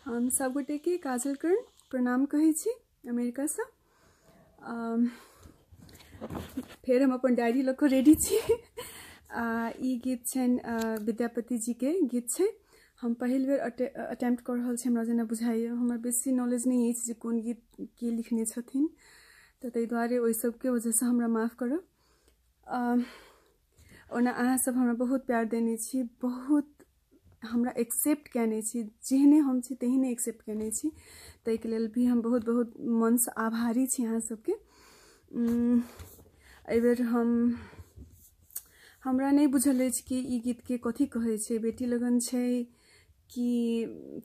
हम सब गोटे के काजल कर्ण प्रणाम कहै छी अमेरिका से। फेर हम अपन डायरी लऽ कऽ रेडी छी। ई गीत छनि विद्यापति जी के गीत छै। हम पहिल बेर अटेम्प्ट कऽ रहल छी, हमरा जेना बुझाइए, हमरा बेसी नॉलेज नहि अछि जे कोन गीत के लिखने छथिन, तऽ ताहि दुआरे ओहि सबके वजहसँ हमरा माफ करब। ओना अहाँ सब हमरा बहुत प्यार देने छी, बहुत हमरा एक्सेप्ट कयने छी, जेहने हम छी तेहने एक्सेप्ट कयने छी, ताहिके लेल भी हम बहुत बहुत मनसँ आभारी छी अहाँ सबके। एहिबेर हमरा नहि बुझल अछि कि ई गीतके कथी कहै छै, बेटी लगन छै कि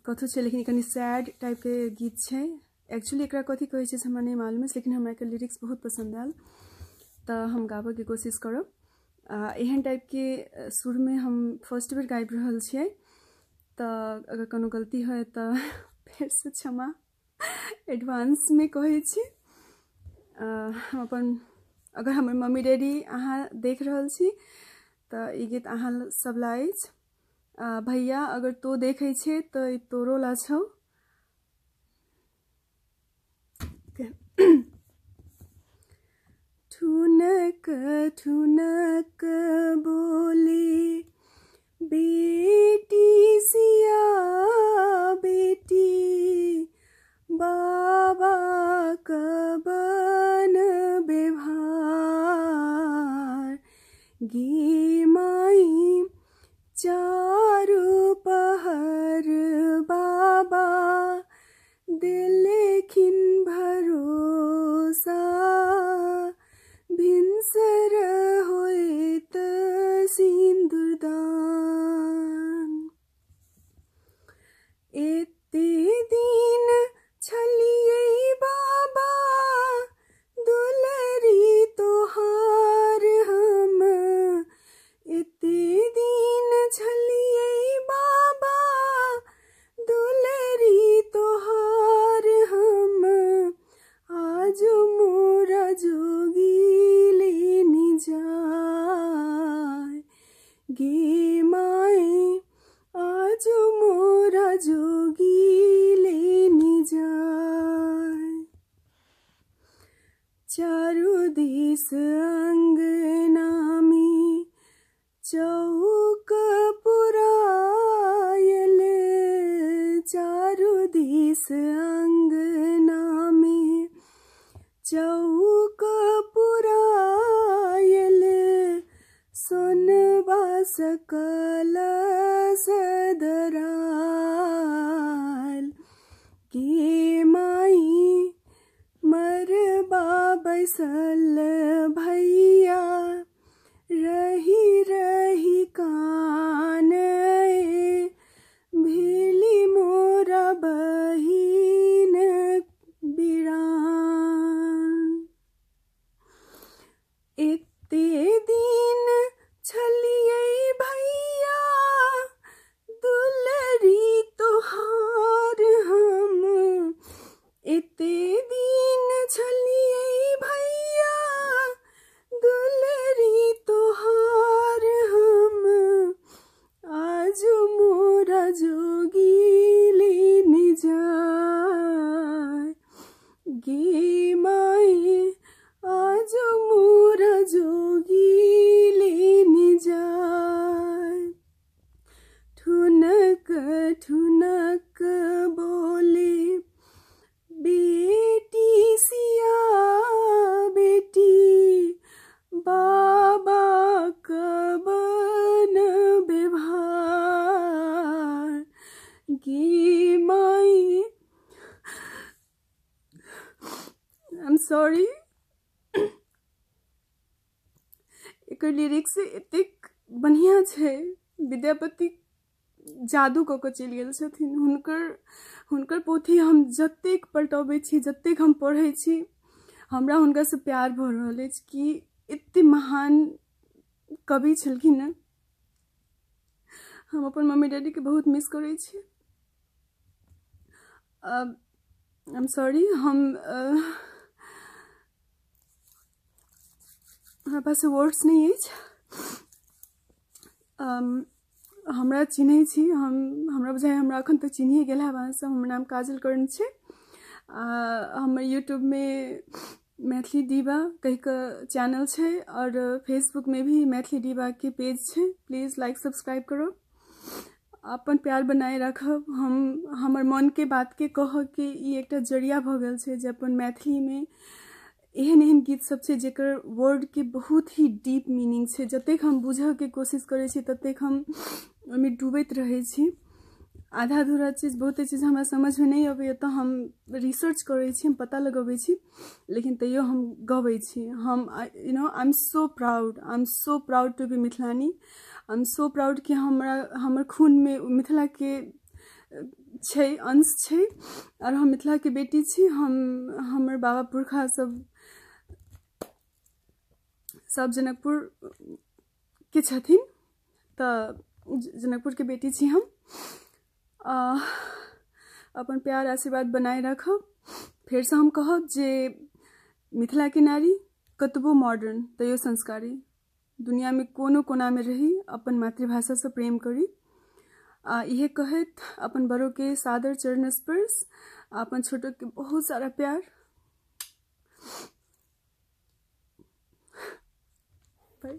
कथू छै, लेकिन कनि सैड टाइपके गीत छै। एक्चुअली एकरा कथी कहै छै से हमरा नहि मालूम अछि, लेकिन हमरा एकर लिरिक्स बहुत पसन्द आयल तऽ हम गाबऽके कोशिश करब। एहन टाइपके सुरमे हम फर्स्ट बेर गाबि रहल छियै, तऽ अगर कोनो गलती होय तऽ फेरसँ क्षमा एडवांसमे कहै छी। हम अपन अगर हमर मम्मी डैडी अहाँ देख रहल छी तऽ ई गीत अहाँ सब ला अछि। भैया अगर तो देखै छै तऽ ई तोरो ला छौ। ठुनक ठुनक बोले बेटी सिया बेटी, बाबा कबन बेभार गे माई, चारू पहर बाबा देलखिन भरोसा, भिनसर होइत सिन्दूरदान। एते दिन छलियै बाबा दुलरी तोहार हम, एते दिन छलियै बाबा दुलरी तोहार हम, आज मोरा जोगी लेने जाय गे माई, आज मोरा जोगी लेने जाय। चारू दिस अंगनामी चौक पुरायल, चारू दिस अंगनामी चौक पुरायल, सोनबा सकल सदराल गे माई, मरबा बैसल भैया रही रही कान, भेली मोरा बहिन बिरान। एते दिन छलियै भैया दुलरी तोहार हम, एते दिन छलियै भैया दुलरी तोहार हम, आज मोरा जोगी लेने जाय गे माई, आज मोरा जोगी लेने जाय। ठुनक ठुनक बोले बेटी सिया बेटी, बाबा कबन बेभार गे माई। I am sorry, acre lyrics एतेक बढ़िआँ छै, विद्यापति जादू कऽ कऽ चलि गेल छथिन। हुनकर पोथी हम जतेक पलटबै छी, जतेक हम पढ़ै छी, हमरा हुनकासँ प्यार भऽ रहल अछि कि एते महान कवि छलखिन हँ। हम अपन मम्मी डैडीके बहुत मिस करै छी। I am sorry, हमरा पास वर्ड्स नहि अछि। हमरा चिन्है छी, हम हमरा बुझाइए हमरा एखन तक चिन्हिए गेल हैब अहाँसब। हमर नाम काजल कर्ण छै आ हमर यूट्यूबमे मैथिली डीबा कहि कऽ चैनल छै आओर फेसबुकमे भी मैथिली डीबाके पेज छै। प्लीज लाइक सब्सक्राइब करब, अपन प्यार बनाए राखब। हम हमर मनके बातके कहऽके ई एकटा जरिया भऽ गेल छै जे अपन मैथिलीमे एहन एहन गीत सब छै जेकर वर्डके बहुत ही डीप मीनिंग छै। जतेक हम बुझऽके कोशिश करै छी ततेक हम ओहिमे डूबैत रहै छी। आधा अधूरा चीज, बहुते चीज हमरा समझमे नहि अबैए तऽ हम रिसर्च करै छी, हम पता लगबै छी, लेकिन तैयो हम गबै छी। हम you know I am so proud, I am so proud to be Mithilani. I am so proud कि हमरा हमर खूनमे मिथिलाके छै, अंश छै आओर हम मिथिलाके बेटी छी। हम हमर बाबा पुरखा सब सब जनकपुरके छथिन, तऽ जनकपुरके बेटी छी हम। अपन प्यार आशीर्वाद बनाए राखब। फेरसँ हम कहब जे मिथिलाके नारी कतबो मॉडर्न तैयो संस्कारी, दुनियामे कोनो कोनामे रही अपन मातृभाषासँ प्रेम करी। आ इहे कहैत अपन बड़ोके सादर चरण स्पर्श, अपन छोटोके बहुत सारा प्यार। बाय।